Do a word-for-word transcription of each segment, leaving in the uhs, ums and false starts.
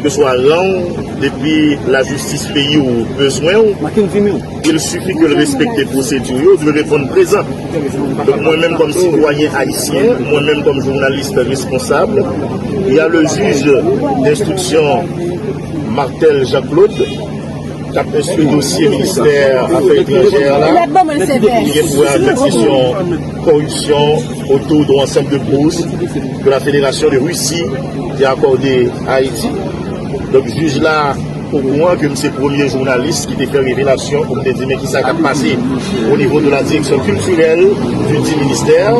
Keswa ran w, depi lajistis peyi w bezwen w, il sifi ke l respekte pwosediri yo, w dwe reponn prezan. Donk, mwen menm kòm sitwayen ayisyen, mwen menm kòm jounalis responsab, il y a le juge d'instruction Martel Jean-Claude, k ap enstwi dosye ministè afè etranjè la, ki gen pou wè avèk kesyon koripsyon autour d'un ensemble de bourses que la Fédération de Russie te akòde Ayiti. Donk, jij la okouran ke m se premye jounalis ki te fè revelasyon pou m te di, men kisa k ap pase au niveau de la direction culturelle du dit ministère.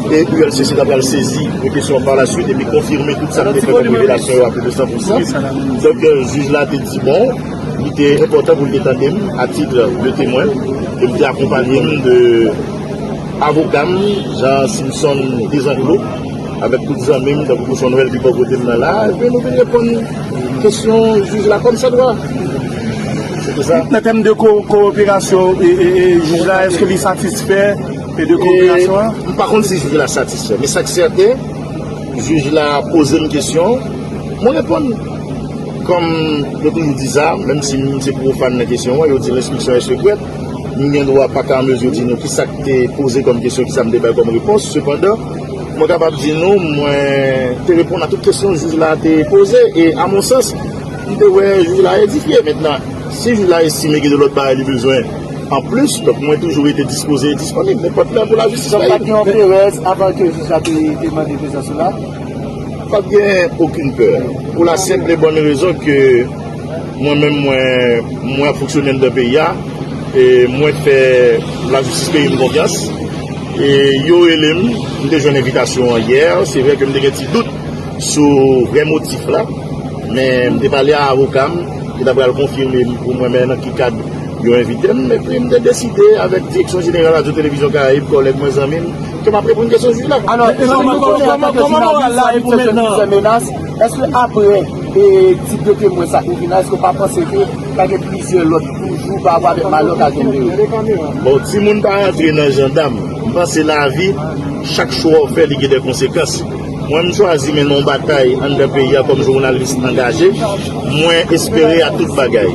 E U L C C ta pral sezi de kesyon par la suite epi konfime tout sa m te fè kòm revelasyon yo a plis de san pou san. Donk, euh, jij la te di, bon, li te enpòtan pou l te tande m a titre de témoin, e m te akonpanye m de avoka m, Jean Simpson Desanclos, avèk tout zanmi m, tankou Kouchon Nwèl ki bò kote m nan la, epi nou vin reponn kesyon jij la kòmsadwa. Se te sa. Nan tèm de ko-, kowoperasyon, e, e, e, jij la, èske li satisfè, e, de kowoperasyon an? M pa konn si jij la satisfè, men sa k sèten, jij la poze m kesyon, mwen reponn. Kòm yo toujou di sa, menm si m se pwofàn nan kesyon an, yo di l'instruction est secrète, m gen dwa pa ka an mezi di nou kisa k te poze kòm kesyon, kisa m te bay kòm repons. Sepandan, mwen kapab di nou, mwen te reponn a tout kesyon jij la te poze, e a mon sans, m te wè jij la edifye. Mentnan, si jij la estime gen de lòt bagay li bezwen, anplis, donk mwen toujou rete dispoze e disponib nenpòt lè pou lajistis. Donk, pa t gen yon perèz avan ke jij la te, te mande prezans ou la? Pa t gen okenn pè. Pou la senp e bòn rezon ke mwen menm, mwen, mwen ap fonksyone anndan peyi a, e mwen fè lajistis peyi m konfyans. E yo rele m, m te jwenn envitasyon an yè. Se vre ke m te gen ti dout sou vrè motif la, men m te pale a avoka m, ki ta pral konfime m pou mwen, men nan ki kad yo envite m, epi m te deside avèk Direksyon Jeneral Radyo Televizyon Karayib, kòlèg mwen, zanmi m, ke m ap reponn kesyon jij la. Alò, e si nou konnen antanke jounalis, sa ap fè plizyè menas, èske apre, e, tit de temwen sa k vin la, èske w pa panse ke ta gen plizyè lòt toujou pa rapò avèk malè k al tonbe yo? Bon, timoun pa rantre nan jandam. M panse lavi, chak chwa w fè, li gen de konsekans. Mwen, m chwazi mennen yon batay anndan peyi a kòm jounalis angaje. Mwen espere a tout bagay.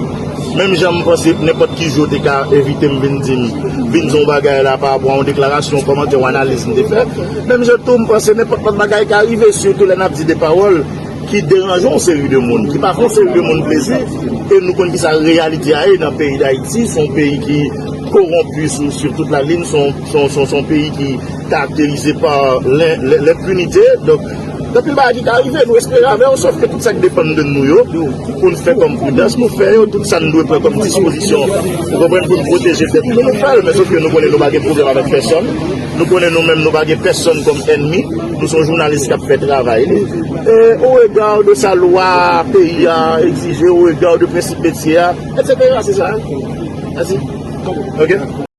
Menm jan m panse nenpòt ki jou yo te ka envite m vin di m, vin di yon bagay la pa rapò a yon deklarasyon, yon kòmantè, yon analiz m te fè. Menm jan tou, m panse nenpòt lòt bagay ka rive, sitou lè n ap di de pawòl ki deranje yon seri de moun, ki pa fè yon seri de moun plezi. E nou konn kisa reyalite a ye nan peyi Dayiti, se yon peyi ki kowonpi sou, sur toute la ligne, se yon, se yon, se yon, se yon peyi ki karakterize pa len-, len-, lenpinite. Donk, gen anpil bagay ki ka rive, nou espere avè yo, sòf ke tout sa k depann de nou yo, pou n fè kòm pridans, nou fè yo, tout sa n dwe pran kòm dispozisyon, ou konprann, pou n pwoteje tèt nou, nou fè l, men sòf ke nou konnen nou pa gen pwoblèm avèk pèsòn, nou konnen nou menm, nou pa gen pèsòn kòm ènmi, nou se yon jounalis k ap fè travay li. E, au regard de sa lwa peyi a egzije, au regard de prensip metye a, et cetera, se sa. Mèsi. Ok.